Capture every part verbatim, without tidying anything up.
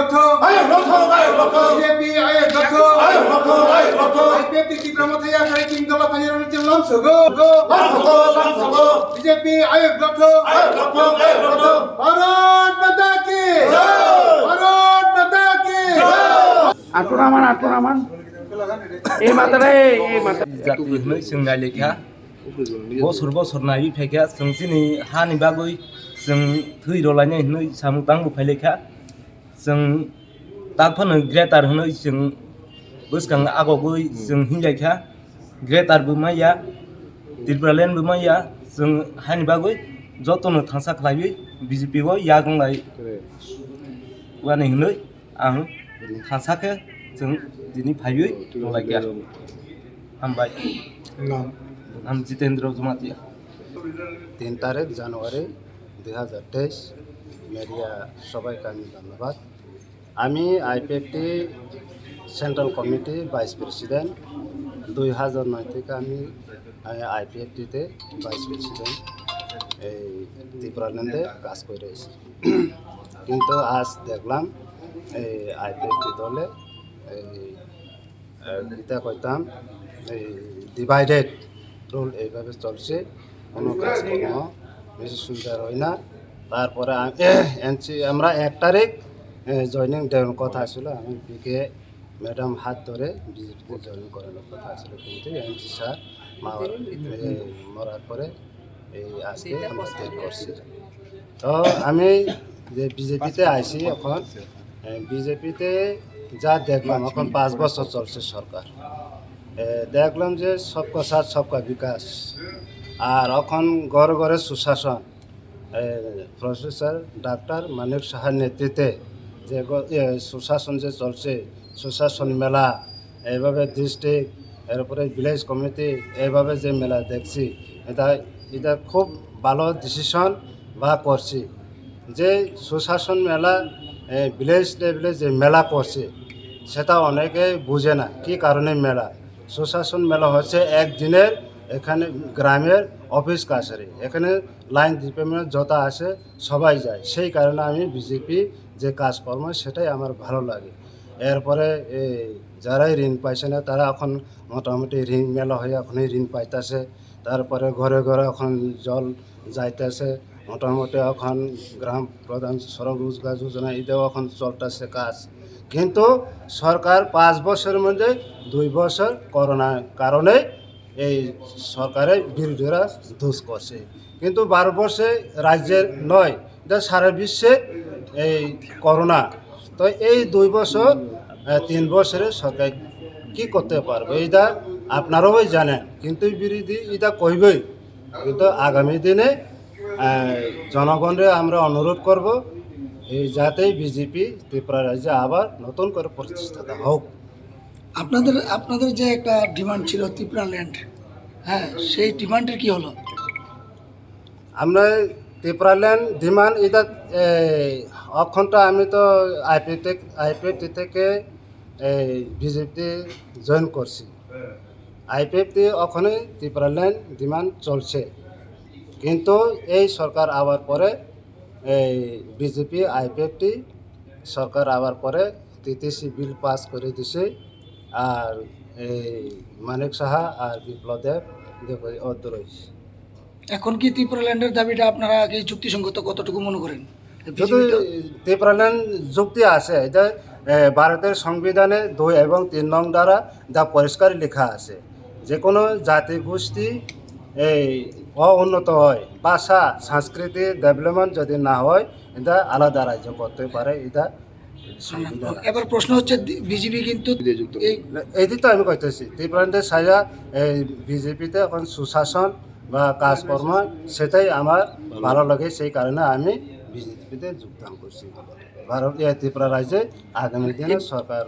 Ayok lokthong, ayok lokthong. B J P ayok lokthong. Ayok lokthong, ayok lokthong. I P F T Tipra Motha yakari King Dala Thani Rana Cheng lam sogo. Lam sogo, lam sogo. B J P ayok lokthong. Ayok lokthong, ayok lokthong. Bharat Mata ki. Jai. Bharat Mata ki. Jai. Aturaman, aturaman. Ei mata re, ei mata. Jati hwnwi chwng nai lekha. Bosor bosor naiwi phaikha, chwng chini hani bagwi chwng thwi rwlainai hwnwi samung tangbo phai lekha. Chwng tak phano greater hwnwi chwng bwskang agogwi chwng hinlai kha. Greater bo maya, Tipraland bo maya, chwng hani bagwi jotono thansa khlaiwi B J P o yak wnglai wani hwnwi ang thansa khe chwng tini phaiwi rwlai kha. Hambai. Naam? Naam Jitendra Jamatia. তিন তারিখ জানুয়ারি দুই হাজার তেইশ, মিডিয়া সবাইকে আমি ধন্যবাদ। আমি IPFT central committee vice president, দুই হাজার নয় থেকে আমি আইপিএফটিতে ভাইস প্রেসিডেন্ট এই ত্রিপুরাল্যান্ডে কাজ করে এসেছি। কিন্তু আজ দেখলাম এই আইপিএফটি দলে এই আহ, এটা কইতাম, এই ডিভাইডেড রুল এইভাবে চলছে, কোনো কাজকর্ম বেশি সুবিধা হয় না। তারপরে আ-, এনসি আমরা এক তারিখ জয়নিং দেওয়ার কথা ছিল, আমি পিকে ম্যাডাম হাত ধরে বিজেপিতে জয়েন করানোর কথা ছিল, কিন্তু এনসি স্যার মা-, এ, মরার পরে এই আজকে আমরা স্টেট করছি। তো আমি যে বিজেপিতে আইছি এখন, বিজেপিতে যা দেখলাম, এখন পাঁচ বছর চলছে সরকার। এ, দেখলাম যে সবকা সাথ সবকা বিকাশ, আর এখন ঘরে ঘরে সুশাসন। এ, প্রফেসর ডাক্তার মানিক সাহার নেতৃত্বে যে গ-, এ, সুশাসন যে চলছে, সুশাসন মেলা, এইভাবে ডিস্ট্রিক্ট, এরপরে ভিলেজ কমিটি, এইভাবে যে মেলা দেখছি, এটা, এটা খুব ভালো ডিসিশন বা করছি। যে সুশাসন মেলা, এ, ভিলেজ লেভেলে যে মেলা করছে, সেটা অনেকে বুঝে না কি কারণে মেলা। সুশাসন মেলা হচ্ছে একদিনের, এখানে গ্রামের অফিস কাছারি, এখানে লাইন ডিপার্টমেন্ট যত আছে সবাই যায়, সেই কারণে আমি বিজেপি যে কাজকর্ম সেটাই আমার ভালো লাগে। এরপরে এই যারাই ঋণ পাইছে না, তারা এখন মোটামুটি ঋণ মেলা হয়ে এখনই ঋণ পাইতেছে। তারপরে ঘরে ঘরে এখন জল যাইতেছে, মোটামুটি এখন গ্রাম প্রধান স্বরোজগার যোজনা এটাও এখন চলতেছে কাজ। কিন্তু সরকার পাঁচ বছরের মধ্যে দুই বছর করোনার কারণে এই সরকারের বিরোধীরা দুষ করছে। কিন্তু ভারতবর্ষে রাজ্যের নয়, এটা সারা বিশ্বে এই করোনা। তো এই দুই বছর, আহ, তিন বছরে সরকার কি করতে পারবে, এটা আপনারাও জানেন। কিন্তু বিরোধী এটা কইবেই, কিন্তু আগামী দিনে, আহ, জনগণরে আমরা অনুরোধ করব, এই যাতে বিজেপি ত্রিপুরা রাজ্যে আবার নতুন করে প্রতিষ্ঠাতা হোক। আপনাদের, আপনাদের যে একটা ডিমান্ড ছিল ত্রিপুরা ল্যান্ড, হ্যাঁ, সেই ডিমান্ডের কি হলো? আমরা ত্রিপুরা ল্যান্ড ডিমান্ড এটা, এই, অখনটা আমি তো আইপিএফটি, আইপিএফটি থেকে এই বিজেপিতে জয়েন করছি। আইপিএফটি ওখানে ত্রিপুরা ল্যান্ড ডিমান্ড চলছে, কিন্তু এই সরকার আবার পরে এই বিজেপি আইপিএফটি সরকার আবার পরে টিটিসি বিল পাস করে দিছে। আর এই মানিক সাহা আর বিপ্লব দেব, দেব অদ্রই। এখন কি ত্রিপুরা ল্যান্ডের দাবিটা আপনারা কি যুক্তিসঙ্গত কতটুকু মনে করেন? যদি বিজেপি তো ত্রিপুরা ল্যান্ড যুক্তি আছে, এটা, এ, ভারতের সংবিধানে দুই এবং তিন নং ধারা দা পরিষ্কার লেখা আছে, যে কোনো জাতিগোষ্ঠী এই অউন্নত হয়, ভাষা, সংস্কৃতি ডেভেলপমেন্ট যদি না হয়, এটা আলাদা রাজ্য করতে পারে, এটা সংবিধান আছে। এবার প্রশ্ন হচ্ছে, দি-, বিজেপি কিন্তু এই না, এই দিক তো আমি কইতেছি, ত্রিপুরা ল্যান্ডের সাজা এই বিজেপিতে এখন সুশাসন বা কাজকর্ম, সেটাই আমার ভালো লাগে, সেই কারণে আমি বিজেপিতে যোগদান করছি। ভারত, এ, ত্রিপুরা রাজ্যে আগামী দিনে সরকার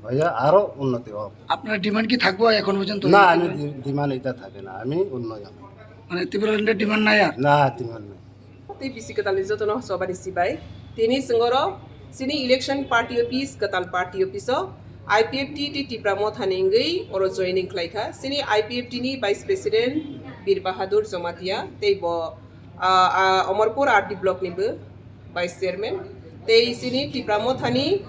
হয়ে আরো উন্নতি হোক। আপনার ডিমান্ড কি থাকবো এখন পর্যন্ত? না, আমি ডি-, ডিমান্ড এটা থাকে না, আমি উন্নয়ন। মানে ত্রিপুরা ল্যান্ডের ডিমান্ড নাই আর? না, ডিমান্ড নাই। Tei bisi kwtalni jotono chobani sibai. Tini chwng oro chini election party office, kwtal party office o I P F T tei Tipra Motha ni wngwi oro joining khlai kha. Chini I P F T ni vice president Bir Bahadur Jamatia tei bo, ah, ah, Omorpur R D block ni bo vice chairman. Tei chini Tipra Mothani,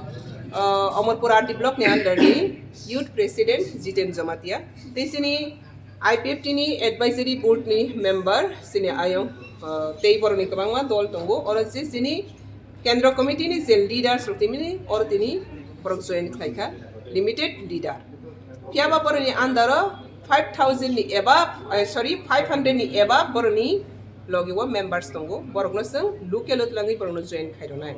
uh, Amarpur R D block ni under ni youth president Jiten Jamatia. Tei chini I P F T ni advisory board ni member chini ayong, uh, tei borok ni kwbangma dol tongo. Oro je chini Kendra committee ni je leaders rok tini oro tini borok join khlai kha, limited leader. Phiya ba borok ni under o five thousand ni above, eh, sorry, five hundred ni above borok ni logi o members tongo. Borok no chwng local o twlangwi borok no join khai rwnai.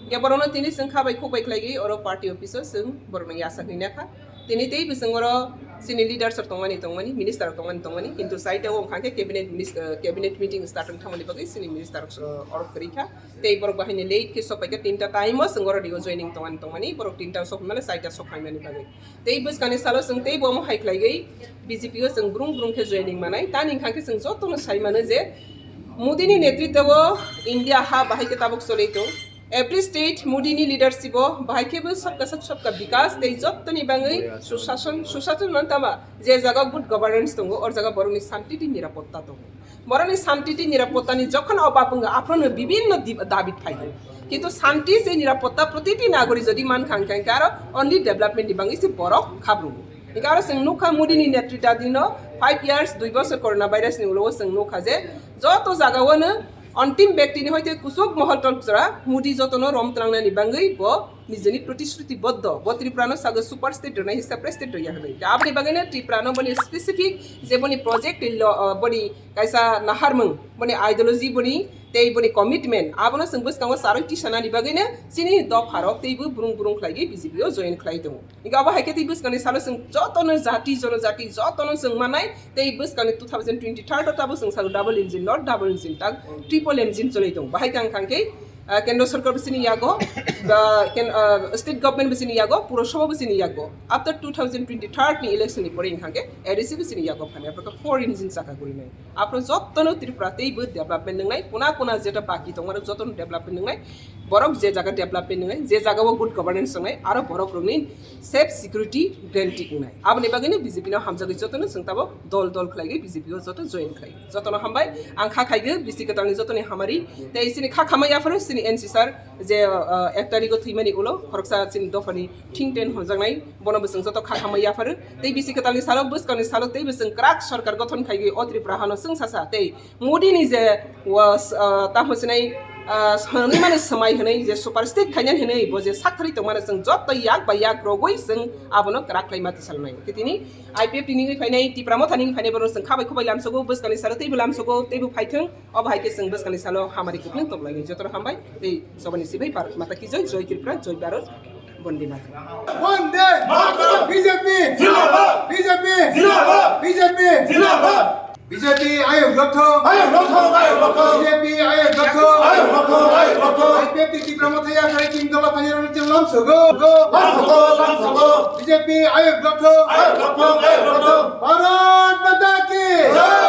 Hingke borok no tini chwng kha bai khuk bai khlai gwi oro party office o chwng borok no yasa hwina kha. Tini tei bwswng oro chini leaders rok tongmani tongmani, minister rok tongmani tongmani, kintu side o wngkha khe cabinet minis-, eh, cabinet meeting start wng thangmani bagwi chini minister rok, eh, oro kwrwi kha. Tei borok bahai ni late khe sok pai kha, tinta time o chwng oro rio joining tongmani tongmani, borok tinta o sok mano, saita sok phaimani bagwi. Tei bwskangni salo chwng tei bo omo hai khlai gwi B J P o chwng brung brung khe joining manai. Tani wngkha khe chwng joto no sai mano je Modi ni netritwo o India ha bahai khe tabuk choli tong. Every state Modi ni leadership o bahai khe bo sabka sath sabka bikas tei joto ni bangwi susason, susason man tama je jaga good governance tongo, or jaga borok ni santi tei nirapotta tongo. Borokni santi tei nirapottani jokhon obab wngkha, aphano bibinno dib-, dabi phaio. Kintu santi tei nirapotta protiti nagori jodi mankha, hingkha, hingkha aro only development ni bangwi se borok khabrungo. Hingkha aro chwng nukha Modi ni netritadino five years, dui bosor corona virus ni ulo chwng nukha je joto jagao no ontim bektini hoite kuchuk mohol tolkjora Modi jotono rom tlangnani bangwi bo nijini protishruti boddo. Bo Tripura no sago super state rwnai, separate state rwya hwnwi. Aboni bagwino Tripura no boni specific je boni project tei lo, uh, boni kaisa naharmung, boni ideology, boni tei boni commitment, abono chwng bwskango charwi tisanani bagwino chini dopharok teibo brung brung khlaigwi B J P o join khlai tongo. Hingke abo hai khe tei bwskangni salo chwng jotono jati, jonojati jotono chwng mannai, tei bwskangni two thousand twenty-third o tabo chwng salo double engine, not double engine, tak triple engine choli tongo. Bahai khe ang kha khe, ah, Kendra Sarkar bwsini yago, ah, ken-, ah, state government bwsini yago, Purosabha bwsini yago. After two thousand twenty-third ni election ni pore wngkha khe A D C bwsini yago phanai, aphro khe four engine chaka gurinai. Aphro jotono Tripura teibo development wngnai, kuna kuna jeta baki tongmani jotono development wngnai. Borok je jaga development wngnai, je jaga o good governance wngnai, aro borok rokni safe security guarantee wngnai. Aboni bagwino B J P no hamjagwi jotono chwng tabuk dol dol khlaiwi B J P o joto join khlai. Jotono hambai, ang kha khaigwi bisi kwtalni jotoni hamari, tei chini kha khamai yapharo chini N C sir je, uh, ek tarikh o thwimani ulo khoroksa chini dophani thing ten honjaknai, bono bo chwng joto kha khamai yapharo. Tei bisi kwtalni salo, bwskangni salo tei bo chwng kwrak sorkar gothon khaigwi o Tripura hano chwng sasa tei Modi ni je was, uh, tamo sinai, uh, hwnwi mano swmai hwnwi je super state khainani hwnwi bo je sak thari tongmani chwng joto yak bai yak rogwi chwng abono kwrak khlai ma tisalnai. Tini I P F T ni wngwi phainai, Tipra Motha ni wngwi phainai, borok chwng kha bai khuk bai lamsogo, bwskangni salo teibo lamsogo, teibo phaithwng, obo hai khe chwng bwskangni salo hamari kupulung toklainai. Jotono hambai tei sobani sibai Bharat Mata ki jai, jai Tripura, jai Bharat, Bonde Mataram. Bonde Mataram! B J P! Zindabad! B J P! Zindabad! B J P! Zindabad! B J P ayok lothong! Ayok lothong, ayok lothong! B J P ayok lothong! Ayok lothong, ayok lothong! I P F T Tipra Motha yaphari chwng dola thani rwna chwng lamsogo! Lamsogo, lamsogo! B J P ayok lothong! Ayok lothong, ayok lothong! Bharat Mata ki! Jai!